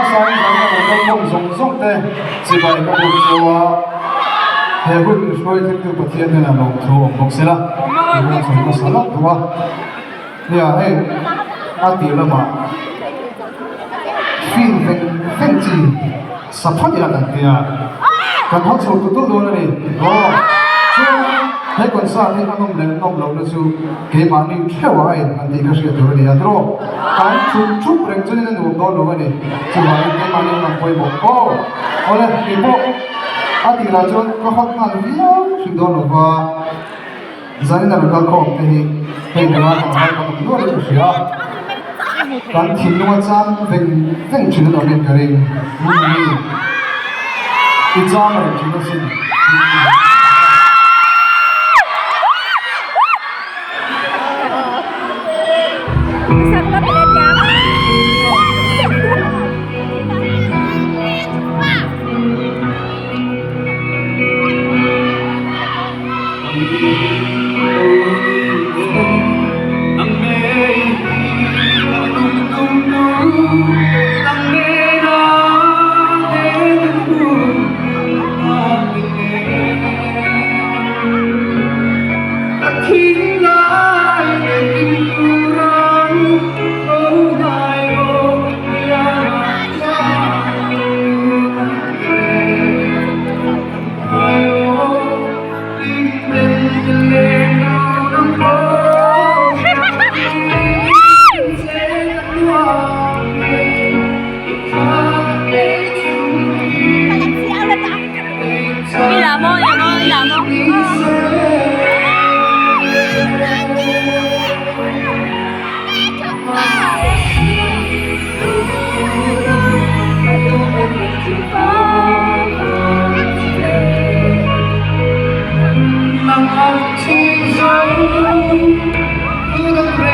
Hmasain kan lo kalkhawm zawng zawng te chibai ka buk cheu a, he hun min hruai thlengtu Pathian hnenah lawmthu awm bawk sela, i hun chhun hmasa lawk duh a. Nia hei a tir lamah fin veng veng chi sa phawt ila kan tia kan haw chho tut tut dawn a ni. Aw chuan he concert hi a nawm leh nawm lohna chu keimahni theuh a in han tih kha hriat tur a ni a tiraw kan thup thup reng chuanin a nuam dawn lo a ni. Chuvangin keimahni an pawimawh aw awle keipawh a tirah chuan ka hawt nghal viau hrim dawn lo va. Zanin a rawn kal khawm te hi hei nula tlangval kan awm nual in ka hria a, kan thinlung a chang veng veng thin an awm in ka ring. Ni, i chang reng thin asin.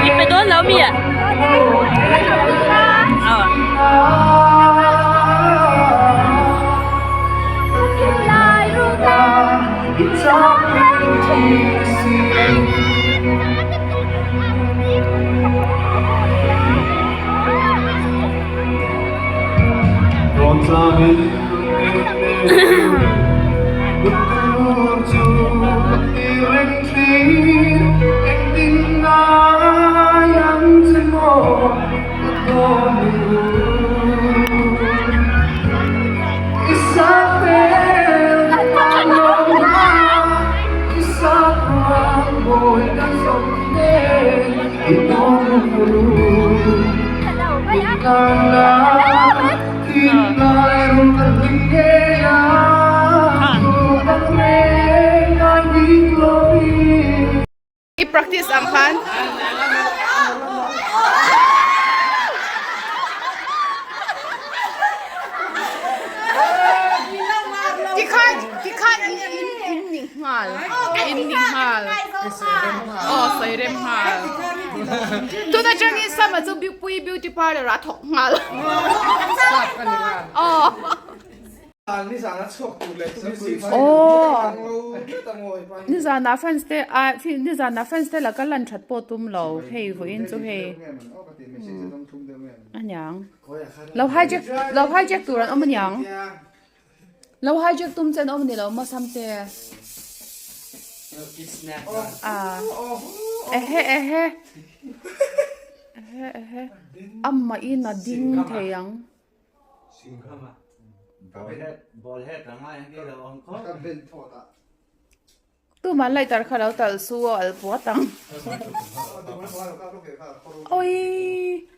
I pe dawn lo mi ah? I practice ang khan. Tikhan tikhan in in in ning nghal in ning nghal aw sawi rem nghal tun atangin sama chu pui beauty parlour ah a thawk nghal aw. Nizanah fans te ah nizanah fans te laka lan that pawh tum lo hei vawiin chu hei aniang lo hijack lo hijack tur an awm aniang lo hijack tum che an awm ani lo maw Samte ah ehe ehe ehe ehe amah in a ding thei ang. Tumah lighter kha lo talh su aw al puat ang. Awii.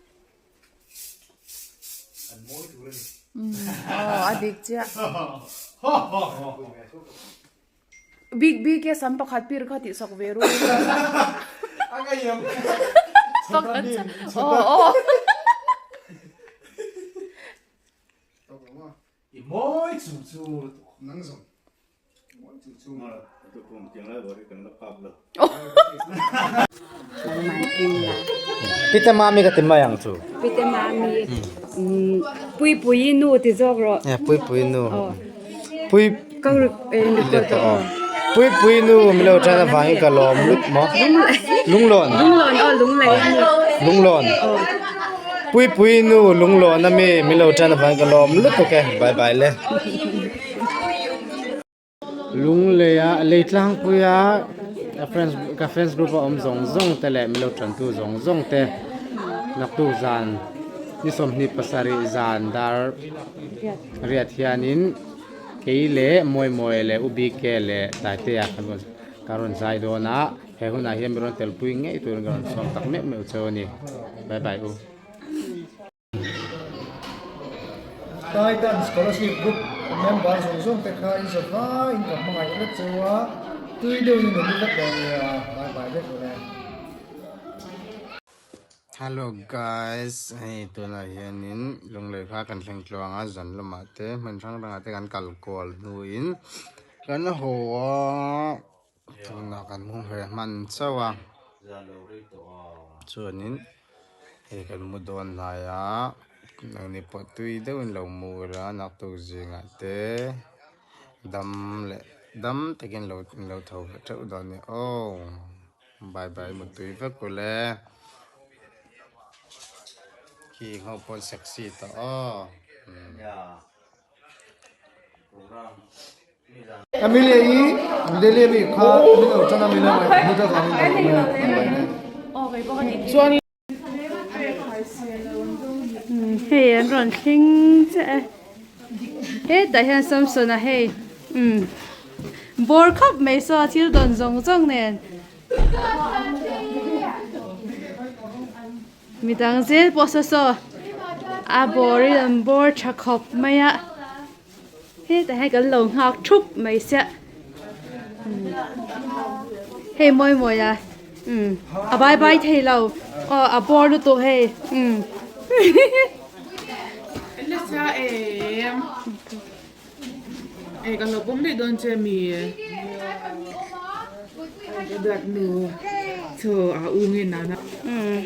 Aw a dik chiah. Big big e sam pakhat pir kha tih sak ve ru. Pakhat aw aw. I mawi chung chu lutuk. Nang zawng mawi chung chu. Pite mami ka ti mai ang chu. Pite mami pui pui nu ti zawk rawh. Pui pui nu. Pui pui pui nu min lo tan avangin ka lawm lut maw. Lunglawn. Lunglawn aw lunglei a ni. Lunglawn. Puipui nu lunglawn ami min lo tan avangin ka lawm lutuk e bye bye le. Lungleia lei tlangpuia ka friends ka friends group a awm zawng zawng te leh min lo tantu zawng zawng te naktuk zan ni 27 zan dar riat hianin kei leh Mawimawi leh U BK leh Taitea kan rawn kan rawn zai dawn a he hunah hian min rawn telpui ngei turin ka rawn sawm tak meuh meuh cheu a ni bye bye u. Titan Scholarship Group member zawng zawng te kha in za vaiin ka hmangaih vek cheu a, tui deuhin in awm vek dawn nia, bye bye vek rawh le. Hello guys, hei tunah hianin Lunglei kha kan thleng tluang a, zan lamah te hmun hrang hrangah te kan kal kual hnuin kan haw a, tunah kan hmu ve hman chauh a, chuanin hei kan mu dawn hnai a, nangni pawh tui deuhin lo mu ila naktuk zingah te dam leh dam takin lo lo tho ve theuh dawn a ni aw. Bye bye mutui vek ule. Khi ho pawn sexy tawh aw. Amelia i Delhi ami kha min lo tan a min lo hmu ta vangin ka lawm e. Chuan Hei an rawn thleng chiah e. Hetah hian Samson-a hei umm bawr khawp mai saw a thil dawn zawng zawng nen midang zel pawh saw saw a bawr in an bawr tha khawp mai a hetah hian kan lo nghak thup mai sia hei mawi mawi a umm a bye bye thei lo aw a bawr lutuk hei umm.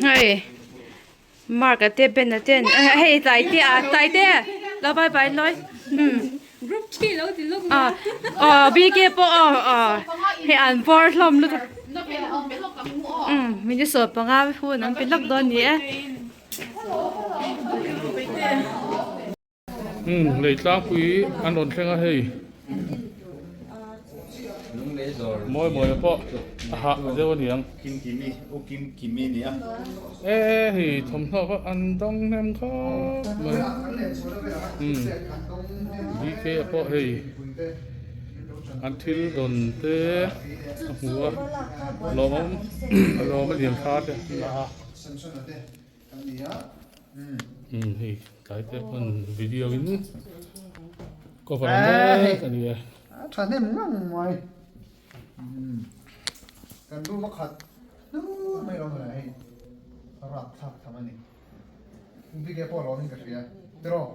Hei Mark a te Ben a ten hei tlai te a tlai te lo bye bye lawi Group thi lo ti luk a aw BK pawh aw aw hei an bawr hlawm lutuk minute 15 hun an pe lawk dawn ni e. Umm lei tlangpui an rawn thleng a hei mawi mawi a pawh a hah deuh a niang e hei thawmhnaw kha an dawng hnem khawp mai umm BK a pawh hei an thil dawn te a hmu a lawmawm a lawm a lian tha te an la a. Umm hei tlai te pawn video in cover ang mek a ni e. A tha hnem ngang mai. Kan room a khat hnur mai lo mawle hei rap thlak tham a ni. Bike pawh a lawm in ka hria tiraw?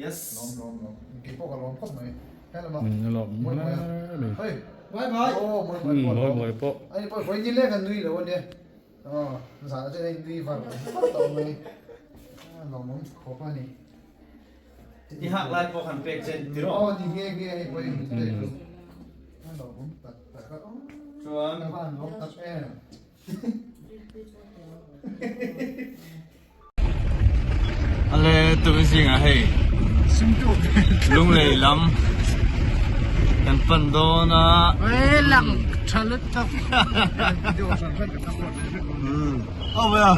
Yes. Lawm lawm lawm. Kei pawh ka lawm khawp mai. Helama. A lawm Mawi mawi a. hle mai. Hei. Bye bye. Aw mawi mawi pawh a lawm. Mawi mawi pawh. Ani pawh vawi ni leng an nui lo a nia. Aw, zan atang hian nui var var tawh mai. A lawmawm khawp a ni. I hak lai pawh han pek che tiraw? Aw, ni nghe nghe hei pawh in pek chu. A lawmawm tak tak a. Chuan. Ka van lawm tak em. Ale tun zingah hei Lunglei lam kan pan dawn a. Lang tha lutuk. Aw a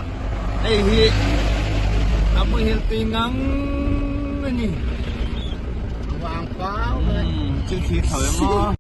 hei hi a muhil tui ngang a ni. Vang pau mai. Thil thli tho em aw.